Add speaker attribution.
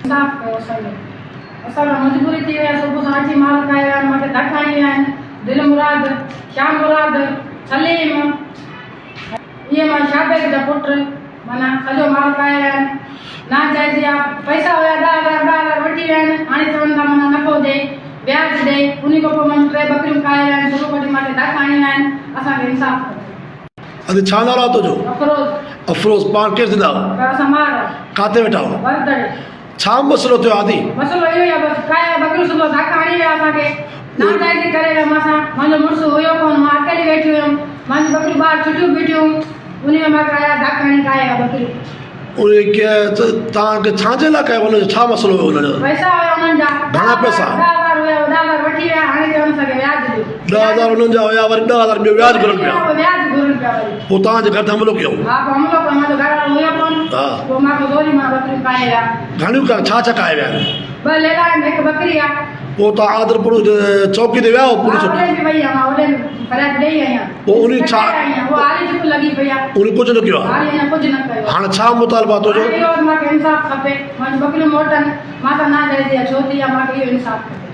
Speaker 1: انصاف ڪيو اسان جو. اسان سان مجبوري ٿي وئي آهي صبح سان اچي مال کائي ويا آهن مان کي ڌڪ هڻي ويا آهن دل مراد، شاهه مراد، سليم اهي مان شاهه بيگ جا پٽ معنيٰ سڄو مال کائي ويا آهن ناجائزي آ پئسا هيا 10,000 10,000 وٺي ويا آهن هاڻي چون ٿا معنيٰ نفعو ڏي وياج ڏي انهي کان پوء منهنجون ٽي ٻڪريون کائي ويا آهن صبح ڪڍي مان کي ڌڪ هڻي ويا آهن اسان کي انصاف کپي.
Speaker 2: ادي ڇا نالو آ تنهنجو؟
Speaker 1: افروز.
Speaker 2: افروز پاڻ ڪير ٿيندا آهيو؟
Speaker 1: اسان مار.
Speaker 2: ڪاٿي ويٺا آهيو؟
Speaker 1: وردڙي.
Speaker 2: ڇا مسئلو ٿيو آ ادي؟
Speaker 1: مسئلو اهو ئي آ بس ڪايا ٻڪريون صبح ڌڪ هڻي ويا اسان کي ناجائزي ڪري ويا مان سان منهنجو مڙس هيو ڪونه مان اڪيلي ويٺي هيم منهنجون ٻڪريون ٻاهر ڇٽيون بيٺيون هيون انهي ۾ مان ڪايا ڌڪ هڻي ڪاهي ويا ٻڪريون.
Speaker 2: انهي کي توهان کي ڇا جي لاء ڪيو ان جو ڇا مسئلو هيو انهن جو؟
Speaker 1: پئسا هيا انهن جا.
Speaker 2: گهڻا پئسا؟
Speaker 1: 10,000 هيا 10,000 وٺي ويا هاڻي چون اسان کي وياج ڏيو.
Speaker 2: 10,000 انهن جا هيا وري 10,000 ٻيو وياج گهرن پيا.
Speaker 1: وياج گهرن پيا وري.
Speaker 2: پوء توهان جي گهر تي حملو ڪيو؟
Speaker 1: ها پوء حملو ڪيو منهنجو گهر وارو هيو ڪونه پوء مان کي زوري مان ٻڪريون ڪاهي ويا.
Speaker 2: گهڻيون ڪا ڇا ڇا ڪاهي ويا آهن؟
Speaker 1: ٻه ليلا آهن هڪ ٻڪري آ.
Speaker 2: پوء توهان آدرپور چوڪي تي ويا هو پوليس
Speaker 1: ها اوڏي به وئي آهيان مان اوڏي به فرياد ڏئي آئي آهيان.
Speaker 2: پوء انهي ڇا
Speaker 1: اها آري جيڪو لڳي پئي آ.
Speaker 2: انهي ڪجهه نه ڪيو آ.
Speaker 1: آري اڃا ڪجهه نه ڪيو آ.
Speaker 2: هاڻ ڇا مطالبو آ تنهنجو؟
Speaker 1: هاڻي اهو مان کي انصاف کپي منهنجون ٻڪريون موٽن مان سان ناجائزي آ ڇو ٿي آ مان کي اهو انصاف کپي.